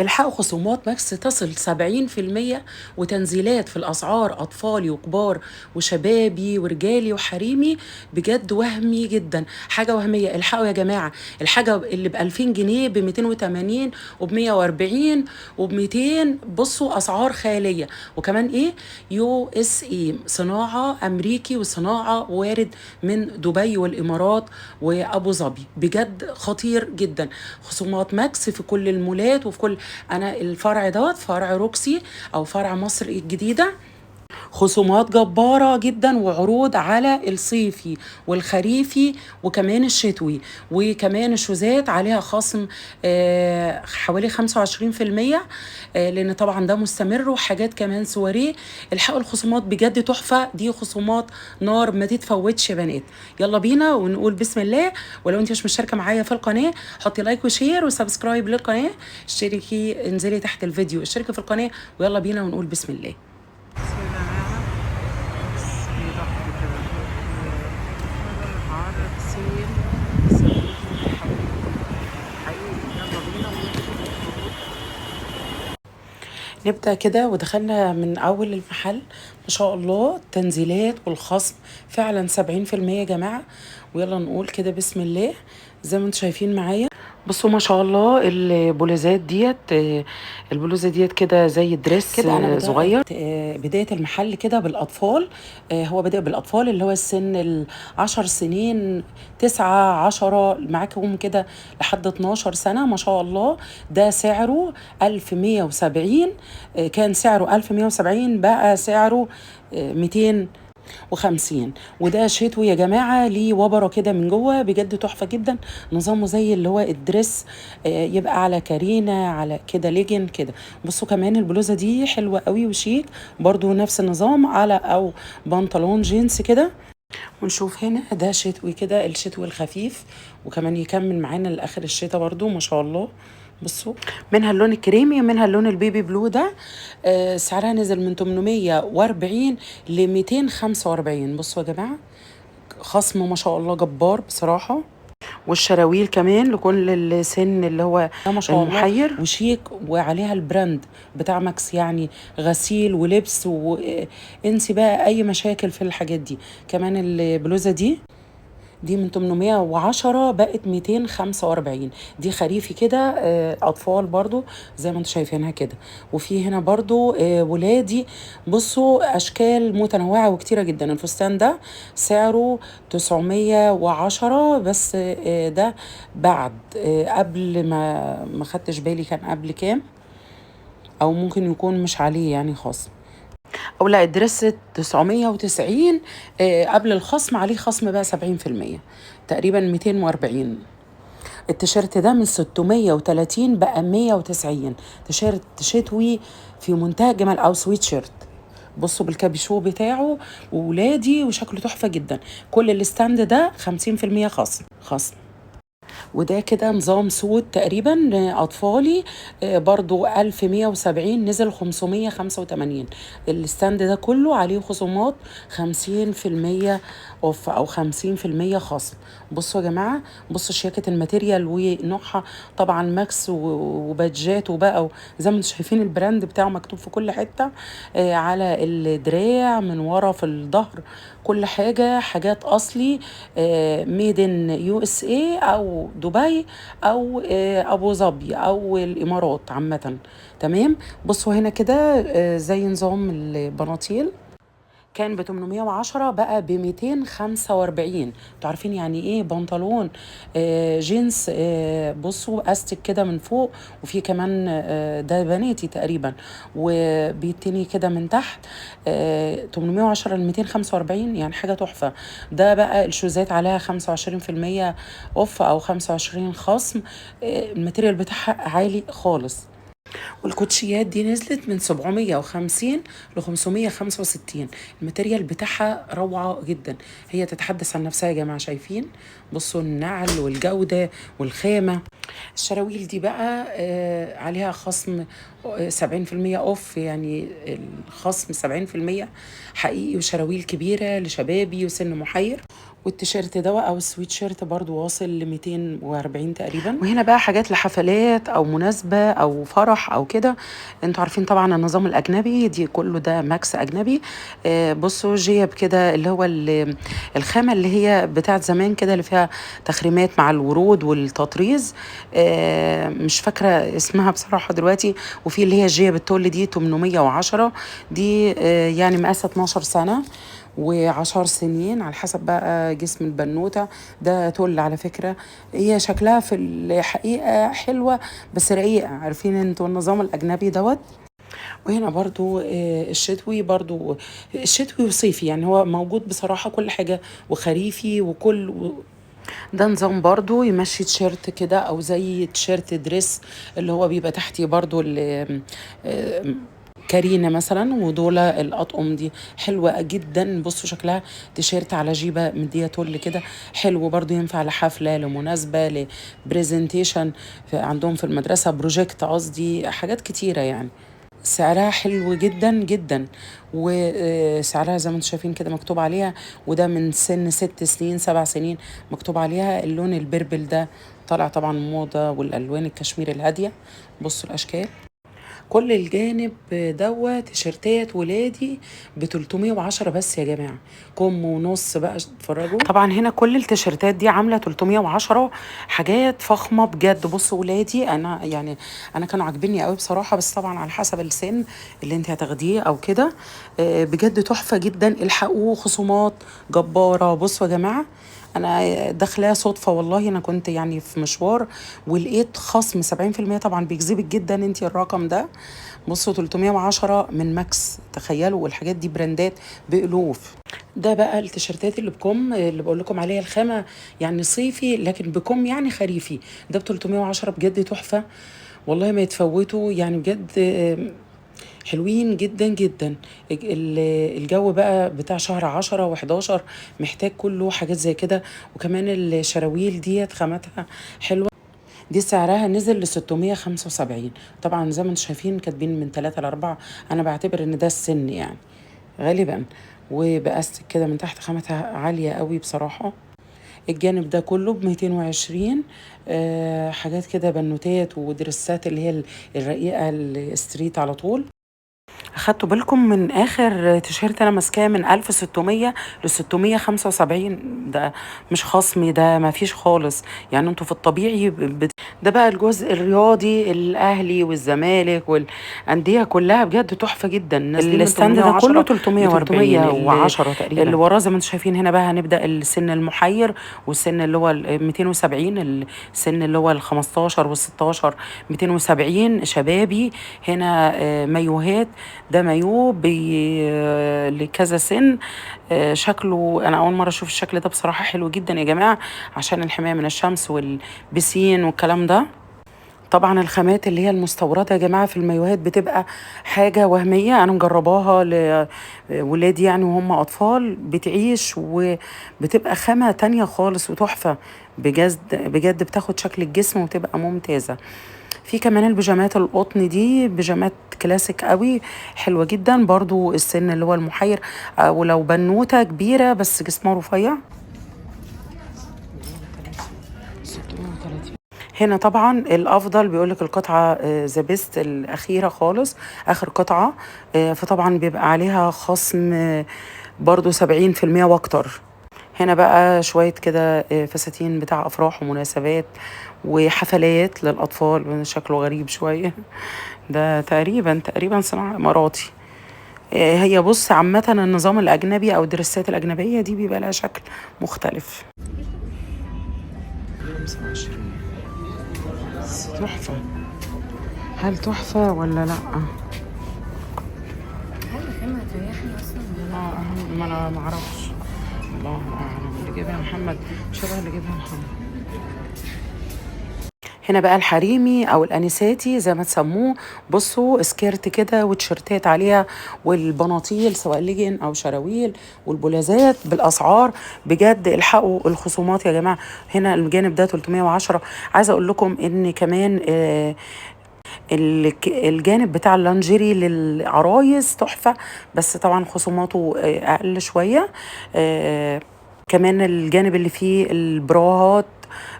الحقوا خصومات ماكس تصل 70% وتنزيلات في الأسعار، أطفالي وكبار وشبابي ورجالي وحريمي، بجد وهمي جدا، حاجة وهمية. الحقوا يا جماعة، الحاجة اللي ب2000 جنيه ب280 وب140 وب200، بصوا أسعار خيالية. وكمان إيه USA، صناعة أمريكي وصناعة وارد من دبي والإمارات وأبو ظبي، بجد خطير جدا. خصومات ماكس في كل المولات وفي كل، انا الفرع دوت فرع روكسي او فرع مصر الجديدة، خصومات جبارة جدا وعروض على الصيفي والخريفي وكمان الشتوي، وكمان الشوزات عليها خصم حوالي 25%، لان طبعا ده مستمر، وحاجات كمان سواريه. الحقوا الخصومات بجد تحفة، دي خصومات نار ما تتفوتش يا بنات. يلا بينا ونقول بسم الله. ولو انت مش مشتركة معايا في القناة حطي like و share و subscribe للقناة، اشتركي، انزلي تحت الفيديو اشتركي في القناة، ويلا بينا ونقول بسم الله. بسم الله يا جماعة. بس بيضحك كده عرض sale صاروخي حقيقي حقيقي. يلا بينا ونشوف. نبدأ كده، ودخلنا من أول المحل ما شاء الله التنزيلات والخصم فعلا 70% يا جماعة. ويلا نقول كده بسم الله. زي ما انتم شايفين معايا، بصوا ما شاء الله البلوزات ديت، البلوزة ديت كده زي dress كده أنا بدأت صغير. بداية المحل كده بالأطفال، هو بدأ بالأطفال اللي هو السن 10 سنين، 9 10 معاكم كده لحد 12 سنة ما شاء الله. ده سعره 1170، كان سعره 1170 بقى سعره 250. وده شتوي يا جماعة، ليه وبرة كده من جوه، بجد تحفة جدا. نظامه زي اللي هو ال dress، يبقى على كارينا على كده ليجن كده. بصوا كمان البلوزة دي حلوة قوي وشيك برضو، نفس النظام على او بنطلون جينز كده. ونشوف هنا ده شتوي كده، الشتوي الخفيف، وكمان يكمل معانا لاخر الشتاء برضو ما شاء الله. بصوا منها اللون الكريمي ومنها اللون ال baby blue ده، سعرها نزل من 840 ل 245. بصوا يا جماعة خصم ما شاء الله جبار بصراحة. والشراويل كمان لكل السن اللي هو ما شاء الله المحير وشيك، وعليها ال brand بتاع ماكس، يعني غسيل ولبس وانسي بقى اي مشاكل في الحاجات دي. كمان البلوزة دي من 810 بقت 245، دي خريفي كده، اطفال برضو زي ما انتم شايفينها كده. وفي هنا برضو ولادي، بصوا اشكال متنوعة وكتيرة جدا. الفستان ده سعره 910 بس، ده بعد، قبل ما خدتش بالي كان قبل كام، او ممكن يكون مش عليه يعني خصم، او لا ال dress 990، قبل الخصم عليه خصم بقى 70% تقريبا 240. التيشيرت ده من 630 بقى 190، تيشيرت شتوي في منتهى الجمال او سويت شيرت. بصوا بالكابيشو بتاعه وولادي وشكله تحفة جدا. كل ال stand ده 50% خصم. وده كده نظام suit تقريبا، أطفالي، برضو 1170 نزل 585. ال stand ده كله عليه خصومات 50% off أو 50% خصم. بصوا يا جماعة، بصوا شياكة ال material ونوعها، طبعا ماكس وبادجات وبقى زي ما انتم شايفين ال brand بتاعه مكتوب في كل حتة، على الدراع من ورا في الظهر، كل حاجة حاجات أصلي، made in USA أو دبي أو أبو ظبي أو الإمارات عامة. تمام. بصوا هنا كده، زي نظام البناطيل كان بتمنمية وعشرة بقى بميتين خمسة وأربعين. انتوا عارفين يعني ايه بنطلون، جينز، بصوا استك كده من فوق، وفي كمان، ده بناتي تقريبا، وبيتني كده من تحت، 810 ل 245، يعني حاجة تحفة. ده بقى الشوزات عليها خمسة وعشرين في المية off او 25 خصم، ال material بتاعها عالي خالص. والكوتشيات دي نزلت من 750 ل 565، ال material بتاعها روعة جدا، هي تتحدث عن نفسها يا جماعة. شايفين بصوا النعل والجودة والخامة. الشراويل دي بقى، عليها خصم، سبعين في المية off، يعني الخصم سبعين في المية حقيقي، وشراويل كبيرة لشبابي وسن محير. والتيشيرت ده او السويت شيرت برضو واصل ل 240 تقريبا. وهنا بقى حاجات لحفلات او مناسبة او فرح او كده، انتوا عارفين طبعا النظام الاجنبي دي كله ده ماكس اجنبي. بصوا جيب كده اللي هو الخامة اللي هي بتاعت زمان كده اللي فيها تخريمات مع الورود والتطريز، مش فاكرة اسمها بصراحة دلوقتي. وفي اللي هي الجيب التول دي 810، دي يعني مقاسها 12 سنة و10 سنين على حسب بقى جسم البنوتة. ده تل على فكرة، هي شكلها في الحقيقة حلوة بس رقيقة، عارفين انتوا النظام الأجنبي دوت. وهنا برضو الشتوي، برضو الشتوي وصيفي، يعني هو موجود بصراحة كل حاجة، وخريفي وكل ده نظام برضو يمشي تيشيرت كده او زي تيشيرت dress اللي هو بيبقى تحتيه برضو كارينا مثلا. ودول الاطقم دي حلوة جدا، بصوا شكلها تيشيرت على جيبه مديه تل كده، حلو برضو ينفع لحفله، لمناسبة، ل presentation عندهم في المدرسة، project قصدي، حاجات كتيرة يعني. سعرها حلو جدا جدا، وسعرها زي ما انتم شايفين كده مكتوب عليها، وده من سن 6 سنين 7 سنين مكتوب عليها. اللون ال purple ده طالع طبعا موضة، والالوان الكشمير الهادية. بصوا الاشكال، كل الجانب دوت تيشيرتات ولادي ب 310 بس يا جماعة، كم ونص بقى اتفرجوا. طبعا هنا كل التيشيرتات دي عامله 310، حاجات فخمة بجد. بصوا ولادي انا يعني انا كانوا عاجبيني قوي بصراحة، بس طبعا على حسب السن اللي انت هتاخديه او كده. بجد تحفة جدا، الحقوه خصومات جبارة. بصوا يا جماعة انا داخلاه صدفة والله، انا كنت يعني في مشوار ولقيت خصم 70%، طبعا بيجذبك جدا انت الرقم ده. بصوا 310 من ماكس، تخيلوا. والحاجات دي براندات بألوف. ده بقى التيشيرتات اللي بكم اللي بقول لكم عليها، الخامة يعني صيفي لكن بكم يعني خريفي، ده ب 310 بجد تحفة والله ما يتفوتوا يعني بجد حلوين جدا جدا. الجو بقى بتاع شهر 10 و11 محتاج كله حاجات زي كده. وكمان الشراويل ديت خامتها حلوة، دي سعرها نزل ل 675. طبعا زي ما انتم شايفين كاتبين من 3 ل 4، انا بعتبر ان ده السن يعني غالبا. وبأستك كده من تحت، خامتها عالية قوي بصراحة. الجانب ده كله ب 220، حاجات كده بنوتات ودرسات اللي هي الرقيقة ال straight على طول. اخدتوا بالكم من اخر تيشيرت انا ماسكاه من 1600 ل 675، ده مش خصمي، ده ما فيش خالص يعني. انتوا في الطبيعي ده بقى الجزء الرياضي، الاهلي والزمالك والاندية كلها بجد تحفة جدا. ال stand ده كله 340 تقريبا. اللي وراه زي ما انتم شايفين هنا بقى هنبدا السن المحير، والسن اللي هو 270، السن اللي هو ال 15 وال 16 270 شبابي. هنا مايوهات، ده مايو لكذا سن، شكله انا اول مرة اشوف الشكل ده بصراحة، حلو جدا يا جماعة عشان الحماية من الشمس والبسين والكلام ده. طبعا الخامات اللي هي المستورده يا جماعة في المايوهات بتبقى حاجة وهمية، انا مجرباها لولادي يعني وهم اطفال، بتعيش وبتبقى خامة تانية خالص وتحفه بجد بجد، بتاخد شكل الجسم وتبقى ممتازة. في كمان البيجامات القطن دي، بيجامات كلاسيك قوي حلوة جدا برضو، السن اللي هو المحير، ولو بنوته كبيرة بس جسمها رفيع. 630. هنا طبعا الافضل بيقولك القطعة the best الاخيرة خالص، اخر قطعه، فطبعا بيبقى عليها خصم برضو 70% واكتر. هنا بقى شوية كده فساتين بتاع افراح ومناسبات وحفلات للاطفال، شكله غريب شوية ده، تقريبا صناعة اماراتي. هي بص عامة النظام الاجنبي او الدرسات الاجنبية دي بيبقى لها شكل مختلف. 25 بس تحفة. هل تحفة ولا لأ؟ هل الخامة هتريحني أصلا ولا لأ؟ ما أنا معرفش، الله أعلم. اللي جايبها محمد شبه اللي جايبها محمد. هنا بقى الحريمي او الانساتي زي ما تسموه، بصوا skirt كده وتيشيرتات عليها، والبناطيل سواء ليجن او شراويل، والبلازات بالاسعار بجد الحقوا الخصومات يا جماعة. هنا الجانب ده 310. عايزه اقول لكم ان كمان الجانب بتاع اللانجيري للعرايس تحفة، بس طبعا خصوماته اقل شوية. كمان الجانب اللي فيه البراهات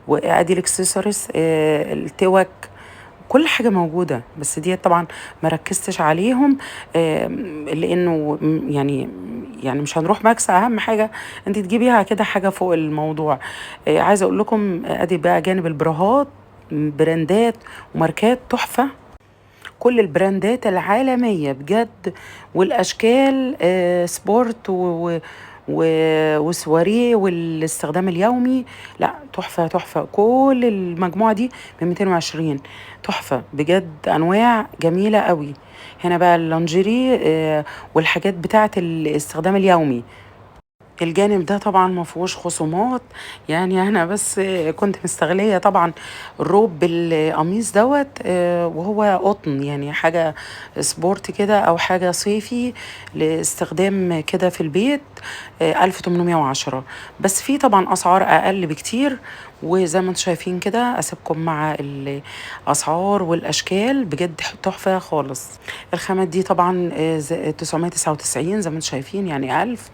وادي الاكسسوارز، التوك، كل حاجة موجودة. بس دي طبعا ما ركزتش عليهم، لانه يعني مش هنروح ماكس، اهم حاجة انت تجيبيها كده حاجة فوق الموضوع. عايزة اقول لكم ادي بقى جانب البراهات، براندات وماركات تحفة، كل البراندات العالمية بجد، والأشكال، sport وسواريه والاستخدام اليومي، لا تحفة تحفة. كل المجموعة دي ب 220، تحفة بجد، أنواع جميلة قوي. هنا بقى اللانجيري، والحاجات بتاعة الاستخدام اليومي. الجانب ده طبعا ما فيهوش خصومات، يعني انا بس كنت مستغليه طبعا الروب بالقميص دوت، وهو قطن، يعني حاجة sport كده او حاجة صيفي لاستخدام كده في البيت، 1810، بس في طبعا اسعار اقل بكتير. وزي ما انتم شايفين كده اسيبكم مع الاسعار والاشكال، بجد تحفة خالص. الخامات دي طبعا، 999 زي ما انتم شايفين، يعني 1000،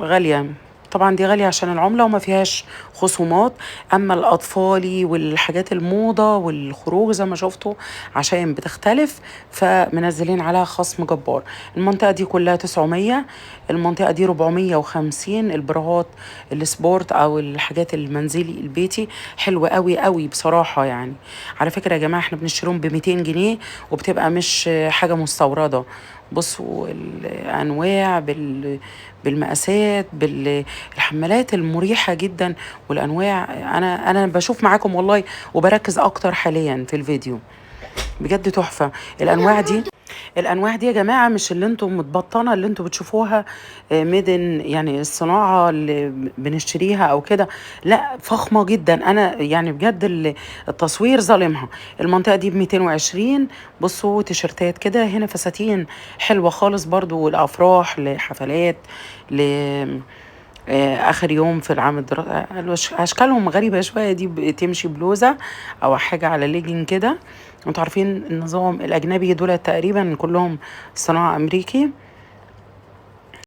غالية طبعا، دي غالية عشان العملة وما فيهاش خصومات. أما الأطفالي والحاجات الموضة والخروج زي ما شفتوا عشان بتختلف، فمنزلين عليها خصم جبار. المنطقة دي كلها 900، المنطقة دي 450. البراهات ال sport أو الحاجات المنزلي البيتي حلوة قوي قوي بصراحة. يعني على فكرة يا جماعة احنا بنشتريهم ب200 جنيه وبتبقى مش حاجة مستوردة. بصوا الأنواع بالمقاسات، بالحمالات المريحة جدا والأنواع. أنا بشوف معاكم والله وبركز أكتر حاليا في الفيديو، بجد تحفة الأنواع دي. الأنواع دي يا جماعة مش اللي انتم متبطنة اللي انتم بتشوفوها، ميدن، يعني الصناعة اللي بنشتريها أو كده، لا فخمة جدا. أنا يعني بجد التصوير ظالمها. المنطقة دي ب220. بصوا تيشرتات كده، هنا فساتين حلوة خالص برضو، الأفراح، لحفلات، ل آخر يوم في العام الدراسي. أشكالهم غريبة شوية، دي بتمشي بلوزة أو حاجة على ليجن كده. انتوا عارفين النظام الأجنبي دول تقريبا كلهم صناعة أمريكي.